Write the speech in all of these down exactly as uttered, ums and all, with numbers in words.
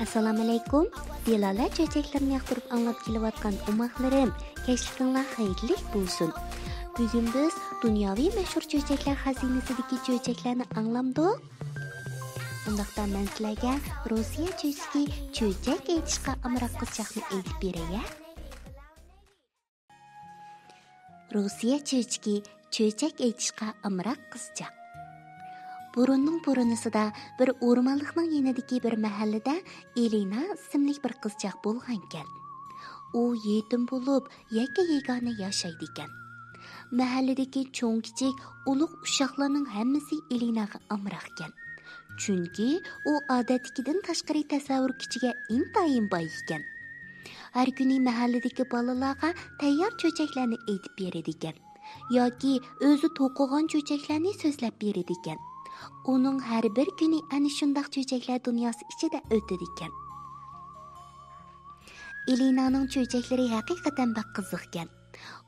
ئەسسالامۇئەلەيكۇم. دىلالە چۆچەكلىرىنى ياقتۇرۇپ ئاڭلاپ كېلىۋاتقان ئوماقلىرىم، كەچلىكىڭلار خەيرلىك بولسۇن. بۈگۈن بىز دۇنياۋى مەشھۇر چۆچەكلەر خەزىنىسىدىكى چۆچەكلەرنى ئاڭلامدۇق؟ ئۇنداقتا مەن سىلەرگە روسىيە چۆچىكى چۆچەك ئېيتىشقا ئامراق قىزچاقنى ئېيتىپ بېرەي. روسىيە چۆچىكى چۆچەك ئېيتىشقا ئامراق قىزچاق. بۇرۇننىڭ بۇرۇنىسىدا بىر ئورمانلىقنىڭ يېنىدىكى بىر مەھەللىدە ئېلىنا ئىسىملىك بىر قىزچاق بولغانىكەن. ئۇ يېتىم بولۇپ، يەككە-يېگانە ياشايدىكەن. مەھەللىدىكى چوڭ-كىچىك، ئۇلۇغ-ئۇششاقلارنىڭ ھەممىسى ئېلىناغا ئامراقكەن. چۈنكى ئۇ ئادەتتىكىدىن تاشقىرى تەسەۋۋۇر كۈچىگە ئىنتايىن باي ئىكەن. ھەر كۈنى مەھەللىدىكى بالىلارغا تەييار چۆچەكلەرنى ئېيتىپ بېرىدىكەن ياكى ئۆزى توقۇغان چۆچەكلەرنى سۆزلەپ بېرىدىكەن. ئۇنىڭ ھەر بىر كۈنى ئەنە شۇنداق چۆچەكلەر دۇنياسى ئىچىدە ئۆتىدىكەن. ئېلىنانىڭ چۆچەكلىرى ھەقىقەتەن بەك قىزىقكەن.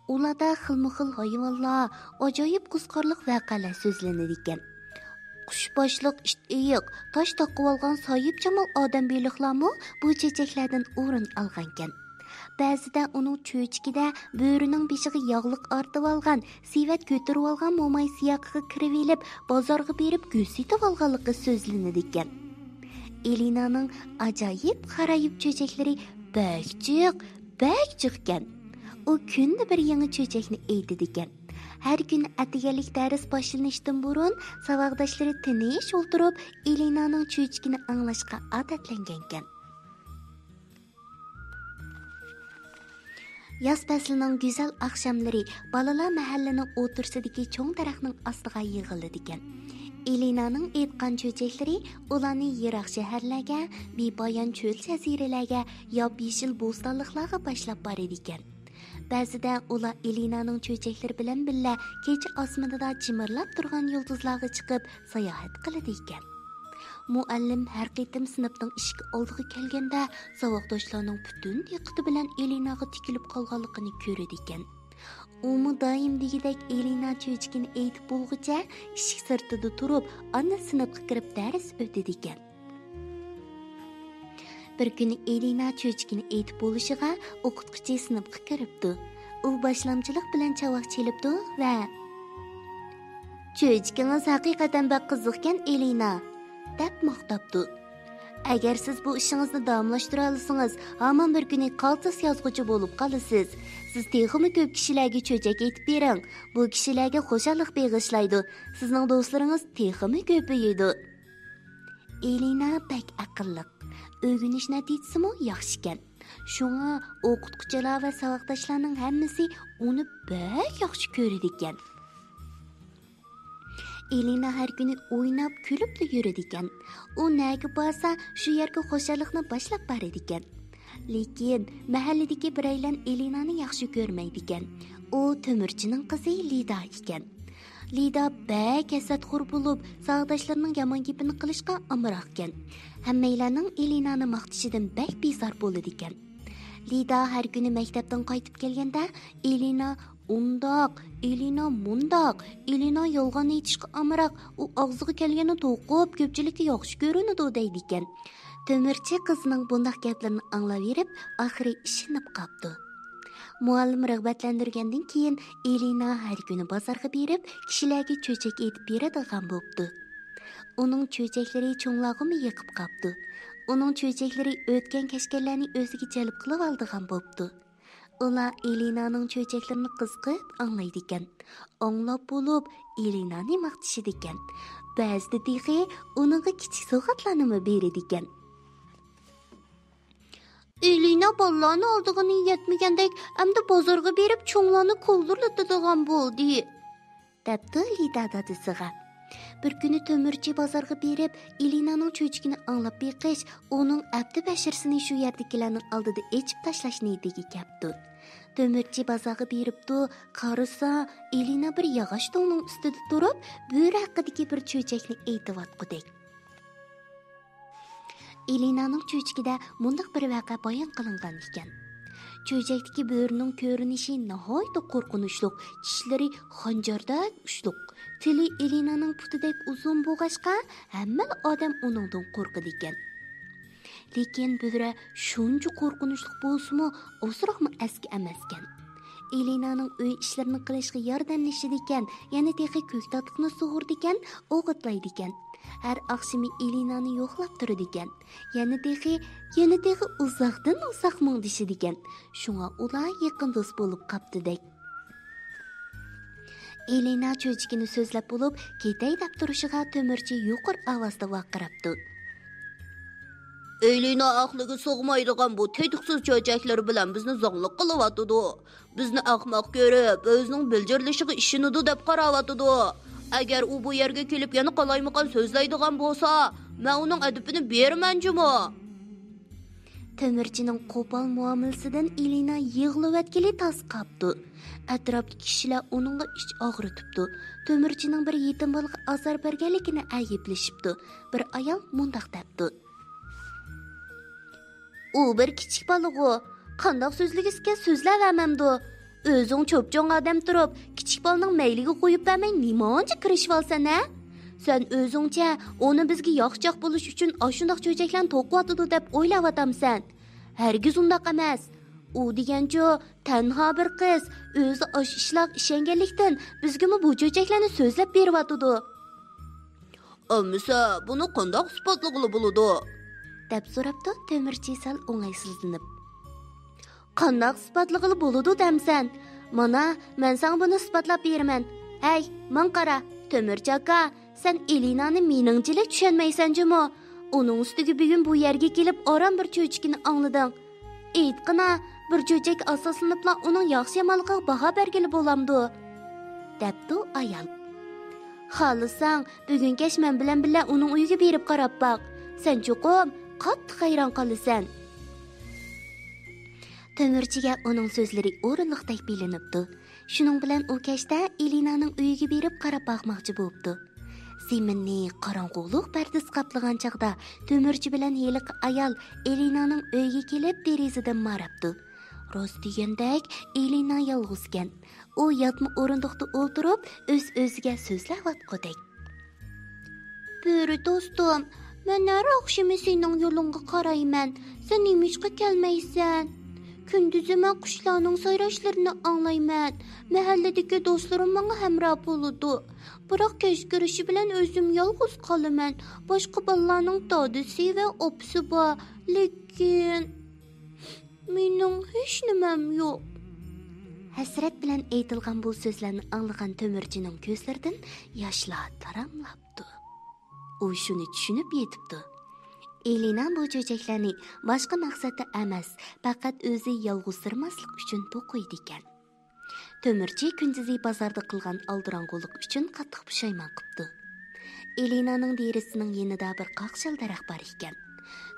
ئۇلاردا خىلمۇخىل ھايۋانلار، ئاجايىپ قىزىقارلىق ۋەقەلەر سۆزلىنىدىكەن. قۇش باشلىق ئىت ئېيىق، تاش تاقىۋالغان ساھىبجامال ئادەم بېلىقلارمۇ بۇ چۆچەكلەردىن ئورۇن ئالغانىكەن. بەزىدە ئۇنىڭ چۆچىكىدە بۆرىنىڭ بېشىغا ياغلىق ئارتىۋالغان، سېۋەت كۆتۈرۈۋالغان موماي سىياقىغا كىرىۋېلىپ، بازارغا بېرىپ گۆش سېتىۋالغانلىقى سۆزلىنىدىكەن. ئېلىنانىڭ ئاجايىپ غارايىپ چۆچەكلىرى بەك جىق، بەك جىقكەن. ئۇ كۈندە بىر يېڭى چۆچەكنى ئېيتىدىكەن. ھەر كۈنى ئەتىگەنلىك دەرس باشلىنىشتىن بۇرۇن ساۋاقداشلىرى تىنچ ئولتۇرۇپ، ئېلىنانىڭ چۆچىكىنى ئاڭلاشقا ئادەتلەنگەنكەن. ياز پەسلىنىڭ گۈزەل ئاخشاملىرى بالىلار مەھەللىنىڭ ئوتتۇرىسىدىكى چوڭ دەرەخنىڭ ئاستىغا يىغىلىدىكەن. ئېلىنانىڭ ئېيتقان چۆچەكلىرى ئۇلارنى يىراق شەھەرلەرگە، بىپايان چۆل جەزىرىلەرگە، ياپيېشىل بوستانلىقلارغا باشلاپ بارىدىكەن. بەزىدە ئۇلار ئېلىنانىڭ چۆچەكلىرى بىلەن بىللە كېچە ئاسمىنىدا جىمىرلاپ تۇرغان يۇلتۇزلارغا چىقىپ ساياھەت قىلىدىكەن. مۇئەللىم ھەر قېتىم سىنىپنىڭ ئىشىك ئالدىغا كەلگەندە، ساۋاقداشلارنىڭ پۈتۈن دىققىتى بىلەن ئېلىناغا تىكىلىپ قالغانلىقىنى كۆرىدىكەن. ئۇمۇ دائىم دېگۈدەك ئېلىنا چۆچىكىنى ئېيتىپ بولغۇچە ئىشىك سىرتىدا تۇرۇپ، ئاندىن سىنىپقا كىرىپ دەرس ئۆتىدىكەن. بىر كۈنى ئېلىنا چۆچىكىنى ئېيتىپ بولۇشىغا ئوقۇتقۇچى سىنىپقا كىرىپتۇ. ئۇ باشلامچىلىق بىلەن چاۋاك چېلىپتۇ ۋە «چۆچىكىڭىز ھەقىقەتەن بەك قىزىقكەن، ئېلىنا» دەپ ماختاپتۇ. «ئەگەر سىز بۇ ئىشىڭىزنى داۋاملاشتۇرالىسىڭىز، ھامان بىر كۈنى قالتىس يازغۇچى بولۇپ قالىسىز. سىز تېخىمۇ كۆپ كىشىلەرگە چۆچەك ئېيتىپ بېرىڭ. بۇ كىشىلەرگە خۇشاللىق بېغىشلايدۇ. سىزنىڭ دوستلىرىڭىز تېخىمۇ كۆپىيىدۇ.» ئېلىنا بەك ئەقىللىق، ئۆگىنىش نەتىجىسىمۇ ياخشىكەن. شۇڭا ئوقۇتقۇچىلار ۋە ساۋاقداشلارنىڭ ھەممىسى ئۇنى بەك ياخشى كۆرىدىكەن. ئېلىنا ھەر كۈنى ئويناپ، كۈلۈپلا يۈرىدىكەن. ئۇ نەگە بارسا، شۇ يەرگە خۇشاللىقنى باشلاپ بارىدىكەن. لېكىن مەھەللىدىكى بىرەيلەن ئېلىنانى ياخشى كۆرمەيدىكەن. ئۇ تۆمۈرچىنىڭ قىزى لىدا ئىكەن. لىدا بەك ھەسەتخور بولۇپ، ساۋاقداشلىرىنىڭ يامان گېپىنى قىلىشقا ئامراقكەن. ھەممەيلەننىڭ ئېلىنانى ماختىشىدىن بەك بىزار بولىدىكەن. لىدا ھەر كۈنى مەكتەپتىن قايتىپ كەلگەندە، ئېلىنا ئۇنداق، ئېلىنا مۇنداق، ئېلىنا يالغان ئېيتىشقا ئامراق، ئۇ ئاغزىغا كەلگەننى توقۇپ، كۆپچىلىككە ياخشى كۆرۈنىدۇ دەيدىكەن. تۆمۈرچى قىزنىڭ بۇنداق گەپلىرىنى ئاڭلاۋېرىپ، ئاخىرى ئىشىنىپ قاپتۇ. مۇئەللىم رىغبەتلەندۈرگەندىن كېيىن، ئېلىنا ھەر كۈنى بازارغا بېرىپ، كىشىلەرگە چۆچەك ئېيتىپ بېرىدىغان بوپتۇ. ئۇنىڭ چۆچەكلىرى چوڭلارغىمۇ يېقىپ قاپتۇ. ئۇنىڭ چۆچەكلىرى ئۆتكەن-كەچكەنلەرنى ئۆزىگە جەلپ قىلىۋالىدىغان بوپتۇ. ئۇلار ئېلىنانىڭ چۆچەكلىرىنى قىزىقىپ ئاڭلايدىكەن. ئاڭلاپ بولۇپ، ئېلىنانى ماختىشىدىكەن. بەزىدە تېخى ئۇنىڭغا كىچىك سوۋغاتلارنىمۇ بېرىدىكەن. ئېلىنا بالىلارنى ئالدىغىنى يەتمىگەندەك، ئەمدى بازارغا بېرىپ چوڭلارنى كولىدۇرلىتىدىغان بولدى، دەپتۇ لىدا دادىسىغا. بىر كۈنى تۆمۈرچى بازارغا بېرىپ، ئېلىنانىڭ چۆچىكىنى ئاڭلاپ بېقىش ئۇنىڭ ئەپتى بەشىرىسىنى شۇ يەردىكىلەرنىڭ ئالدىدا ئېچىپ تاشلاش نىيىتىگە كەپتۇ. تۆمۈرچى بازارغا بېرىپتۇ، قارىسا، ئېلىنا بىر ياغاچ تۇڭنىڭ ئۈستىدە تۇرۇپ، بۆرە ھەققىدىكى بىر چۆچەكنى ئېيتىۋاتقۇدەك. ئېلىنانىڭ چۆچىكىدە مۇنداق بىر ۋەقە بايان قىلىنغان ئىكەن. چۆچەكتىكى بۆرىنىڭ كۆرۈنۈشى ناھايىتى قورقۇنچلۇق، چىشلىرى خەنجەردەك ئۇچلۇق، تىلى ئېلىنانىڭ پۇتىدەك ئۇزۇن بولغاچقا، ھەممىلا ئادەم ئۇنىڭدىن قورقىدىكەن. لېكىن بۆرە شۇنچە قورقۇنچلۇق بولسىمۇ، ئازراقمۇ ئەسكى ئەمەسكەن. ئېلىنانىڭ ئۆي ئىشلىرىنى قىلىشقا ياردەملىشىدىكەن، يەنە تېخى كۆكتاتلىقنى سۇغۇرىدىكەن، ئوغۇتلايدىكەن. ھەر ئاخشىمى ئېلىنانى يوقلاپ تۇرىدىكەن. يەنە تېخى، يەنە تېخى ئۇزاقتىن ئۇزاق مۇڭدىشىدىكەن. شۇڭا ئۇلار يېقىن دوست بولۇپ قاپتىدەك. ئېلىنا چۆچىكىنى سۆزلەپ بولۇپ، كېتەي دەپ تۇرۇشىغا تۆمۈرچى يۇقىرى ئاۋازدا ۋارقىراپتۇ. ئېلىنا ئەقلىگە سىغمايدىغان بۇ تېتىقسىز چۆچەكلىرى بىلەن بىزنى زاڭلىق قىلىۋاتىدۇ. بىزنى ئەخمەق كۆرۈپ، ئۆزىنىڭ بىلجىرلىشىغا ئىشىنىدۇ دەپ قاراۋاتىدۇ. ئەگەر ئۇ بۇ يەرگە كېلىپ يەنە قالايمىقان سۆزلەيدىغان بولسا، مەن ئۇنىڭ ئەدىپىنى بېرىمەن جۇمۇ. تۆمۈرچىنىڭ قوپال مۇئامىلىسىدىن ئېلىنا يىغلىۋەتكىلى تاس قاپتۇ. ئەتراپتىكى كىشىلەر ئۇنىڭغا ئىچ ئاغرىتىپتۇ. تۆمۈرچىنىڭ بىر يېتىم بالىغا ئازار بەرگەنلىكىنى ئەيىبلىشىپتۇ. بىر ئايال مۇنداق دەپتۇ. ئۇ بىر كىچىك بالىغۇ، قانداق سۆزلىگۈسىكەن سۆزلەۋەرمەمدۇ؟ ئۆزۈڭ چوپچوڭ ئادەم تۇرۇپ، كىچىك بالىنىڭ مەيلىگە قويۇپ بەرمەي نېمانچە كىرىشىۋالىسەن ھە؟ سەن ئۆزۈڭچە ئۇنى بىزگە ياخشىچاق بولۇش ئۈچۈن ئاشۇنداق چۆچەكلەرنى توقۇۋاتىدۇ دەپ ئويلاۋاتامسەن؟ ھەرگىز ئۇنداق ئەمەس. ئۇ دېگەنچۇ تەنھا بىر قىز، ئۆزى ئاشۇ ئىشلارغا ئىشەنگەنلىكتىن بىزگىمۇ بۇ چۆچەكلەرنى سۆزلەپ بېرىۋاتىدۇ. ئەمىسە بۇنى قانداق ئىسپاتلىغىلى بولىدۇ؟ دەپ سوراپتۇ تۆمۈرچى سەل ئوڭايسىزلىنىپ. قانداق ئىسپاتلىغىلى بولىدۇ دەمسەن؟ مانا، مەن ساڭا بۇنى ئىسپاتلاپ بېرىمەن. ھەي، ماڭا قارا، تۆمۈرچى ئاكا، سەن ئېلىنانى مېنىڭچىلىك چۈشەنمەيسەن جۇمۇ؟ ئۇنىڭ ئۈستىگە بۈگۈن بۇ يەرگە كېلىپ ئاران بىر چۆچىكىنى ئاڭلىدىڭ. ئېيتقىنا، بىر چۆچەككە ئاساسلىنىپلا ئۇنىڭ ياخشى يامانلىقىغا باھا بەرگىلى بولامدۇ؟ دەپتۇ ئايال. خالىساڭ، بۈگۈن كەچ مەن بىلەن بىللە ئۇنىڭ ئۆيىگە بېرىپ قاراپ باق. سەن چوقۇم قاتتىق ھەيران قالىسەن. تۆمۈرچىگە ئۇنىڭ سۆزلىرى ئورۇنلۇقتەك بىلىنىپتۇ. شۇنىڭ بىلەن ئۇ كەچتە ئېلىنانىڭ ئۆيىگە بېرىپ قاراپ باقماقچى بوپتۇ. زېمىننى قاراڭغۇلۇق پەردىسى قاپلىغان چاغدا تۆمۈرچى بىلەن ھېلىقى ئايال ئېلىنانىڭ ئۆيىگە كېلىپ دېرىزىدىن ماراپتۇ. راست دېگەندەك، ئېلىنا يالغۇزكەن. ئۇ ياتما ئورۇندۇقتا ئولتۇرۇپ، ئۆز-ئۆزىگە سۆزلەۋاتقۇدەك. بۆرە دوستۇم، مەن ھەر ئاخشىمى سېنىڭ يولۇڭغا قارايمەن. سەن نېمىشقا كەلمەيسەن؟ كۈندۈزى مەن قۇشلارنىڭ سايراشلىرىنى ئاڭلايمەن. مەھەللىدىكى دوستلىرىم ماڭا ھەمراھ بولىدۇ. بىراق كەچ كىرىشى بىلەن ئۆزۈم يالغۇز قالىمەن. باشقا بالىلارنىڭ دادىسى ۋە ئاپىسى بار. لېكىن مېنىڭ ھېچنېمەم يوق. ھەسرەت بىلەن ئېيتىلغان بۇ سۆزلەرنى ئاڭلىغان تۆمۈرچىنىڭ كۆزلىرىدىن ياشلار تاراملاپتۇ. ئۇ شۇنى چۈشىنىپ يېتىپتۇ. ئېلىنا بۇ چۆچەكلەرنى باشقا مەقسەتتە ئەمەس، پەقەت ئۆزى يالغۇزسىرىماسلىق ئۈچۈن توقۇيدىكەن. تۆمۈرچى كۈندۈزى بازاردا قىلغان ئالدىراڭغۇلۇق ئۈچۈن قاتتىق پۇشايمان قىپتۇ. ئېلىنانىڭ دېرىزىسىنىڭ يېنىدا بىر قاقشال دەرەخ بار ئىكەن.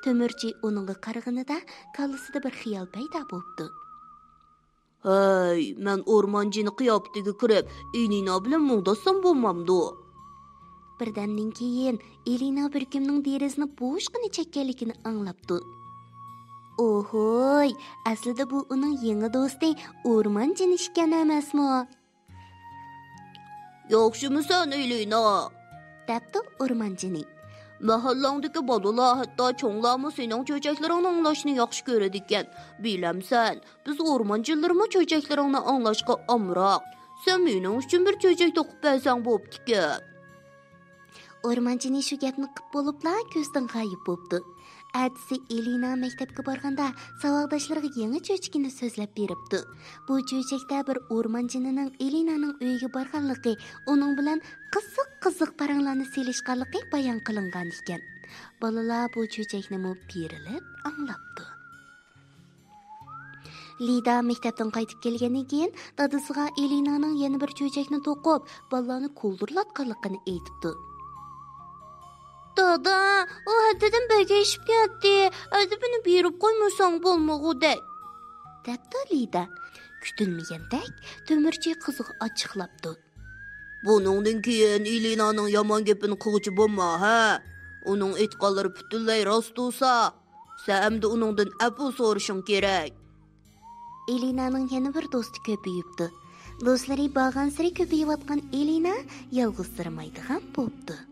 تۆمۈرچى ئۇنىڭغا قارىغىنىدا كاللىسىدا بىر خىيال پەيدا بوپتۇ. ھەي، مەن ئورمانچىنى قىياپىتىگە كىرىپ، ئېلىنا بىلەن مۇڭداشسام بولمامدۇ؟ بىردەمدىن كېيىن ئېلىنا بىر كىمنىڭ دېرىزىنى بوشقىنە چەككەنلىكىنى ئاڭلاپتۇ. ئوھوي، ئەسلىدە بۇ ئۇنىڭ يېڭى دوستى ئورمانچىنى ئىكەن ئەمەسمۇ؟ ياخشىمۇسەن، ئېلىنا؟ دەپتۇ ئورمانچىنى. مەھەللەڭدىكى بالىلار، ھەتتا چوڭلارمۇ سېنىڭ چۆچەكلىرىڭنى ئاڭلاشنى ياخشى كۆرىدىكەن. بىلەمسەن، بىز ئورمانچىلىرىمۇ چۆچەكلىرىڭنى ئاڭلاشقا ئامراق. سەن مېنىڭ ئۈچۈن بىر چۆچەك توقۇپ بەرسەڭ بوپتىكەن. ئورمانچىنى شۇ گەپنى قىپ بولۇپلا كۆزدىن غايىب بوپتۇ. ئەتىسى ئېلىنا مەكتەپكە بارغاندا ساۋاقداشلىرىغا يېڭى چۆچىكىنى سۆزلەپ بېرىپتۇ. بۇ چۆچەكتە بىر ئورمانچىنىنىڭ ئېلىنانىڭ ئۆيىگە بارغانلىقى، ئۇنىڭ بىلەن قىزىق-قىزىق پاراڭلارنى سېلىشقانلىقى بايان قىلىنغان ئىكەن. بالىلار بۇ چۆچەكنىمۇ بېرىلىپ ئاڭلاپتۇ. لىدا مەكتەپتىن قايتىپ كەلگەندىن كېيىن، دادىسىغا ئېلىنانىڭ يەنە بىر چۆچەكنى توقۇپ، بالىلارنى كولدۇرلاتقانلىقىنى ئېيتىپتۇ. دادا، ئۇ ھەددىدىن بەك ئېشىپ كەتتى. ئەدىپىنى بېرىپ قويمىساڭ بولمىغۇدەك، دەپتۇ لىدا. كۈتۈلمىگەندەك تۆمۈرچى قىزىغا ئاچچىقلاپتۇ. بۇنىڭدىن كېيىن ئېلىنانىڭ يامان گېپىنى قىلغۇچى بولما، ھە؟ ئۇنىڭ ئېيتقانلىرى پۈتۈنلەي راست تۇرسا، سەن ئەمدى ئۇنىڭدىن ئەپۇ سورىشىڭ كېرەك. ئېلىنانىڭ يەنە بىر دوستى كۆپىيىپتۇ. دوستلىرى بارغانسېرى كۆپىيىۋاتقان ئېلىنا يالغۇزسىرىمايدىغان بوپتۇ.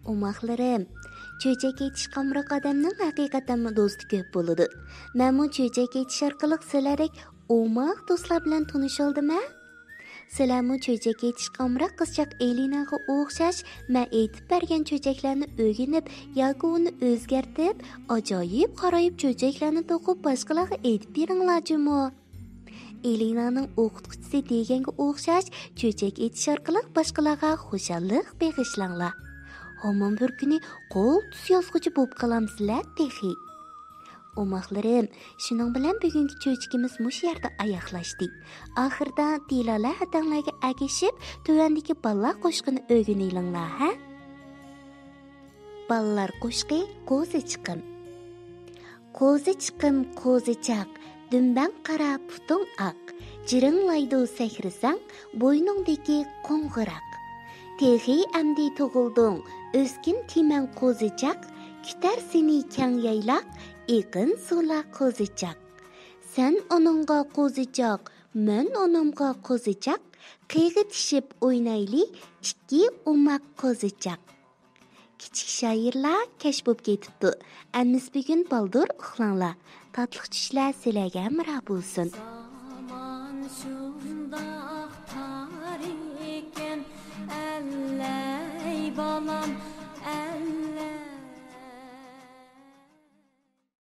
ئوماقلىرىم، چۆچەك ئېيتىشقا ئامراق ئادەمنىڭ ھەقىقەتەنمۇ دوستى كۆپ بولىدۇ. مەنمۇ چۆچەك ئېيتىش ئارقىلىق سىلەردەك ئوماق دوستلار بىلەن تونۇشالدىم ھە. سىلەرمۇ چۆچەك ئېيتىشقا ئامراق قىزچاق ئېلىناغا ئوخشاش مەن ئېيتىپ بەرگەن چۆچەكلەرنى ئۆگىنىپ ياكى ئۇنى ئۆزگەرتىپ، ئاجايىپ غارايىپ چۆچەكلەرنى توقۇپ باشقىلارغا ئېيتىپ بېرىڭلار جۇمۇ. ئېلىنانىڭ ئوقۇتقۇچىسى دېگەنگە ئوخشاش، چۆچەك ئېيتىش ئارقىلىق باشقىلارغا خۇشاللىق بېغىشلاڭلار. ھامان بىر كۈنى قولتۇز يازغۇچى بولۇپ قالامسىلەر تېخى. ئوماقلىرىم، شۇنىڭ بىلەن بۈگۈنكى چۆچىكىمىز مۇشۇ يەردە ئاياغلاشتى. ئاخىرىدا دىلالە ھەدەڭلەرگە ئەگىشىپ، تۆۋەندىكى بالىلار قوشىقىنى ئۆگىنىۋېلىڭلار ھە. بالىلار قوشىقى، قوزىچىقىم. قوزىچىقىم قوزىچاق، دۈمبەڭ قارا پۇتۇڭ ئاق، جىرىڭلايدۇ سەكرىسەڭ، بوينۇڭدىكى قوڭغۇراق. تېخى ئەمدى تۇغۇلدۇڭ، ئۆسكۈن تىمەن قوزىچاق، كۈتەر سېنى كەڭ يايلاق، ئېقىن سۇلار قوزىچاق. سەن ئاناڭغا قوزىچاق، مەن ئانامغا قوزىچاق، قىيغىتىشىپ ئوينايلى، ئىككى ئوماق قوزىچاق. كىچىك شائىرلار كەچ بوپ كېتىپتۇ. ئەمىسە بۈگۈن بالدۇر ئۇخلاڭلار. تاتلىق چۈشلەر سىلەرگە ھەمراھ بولسۇن.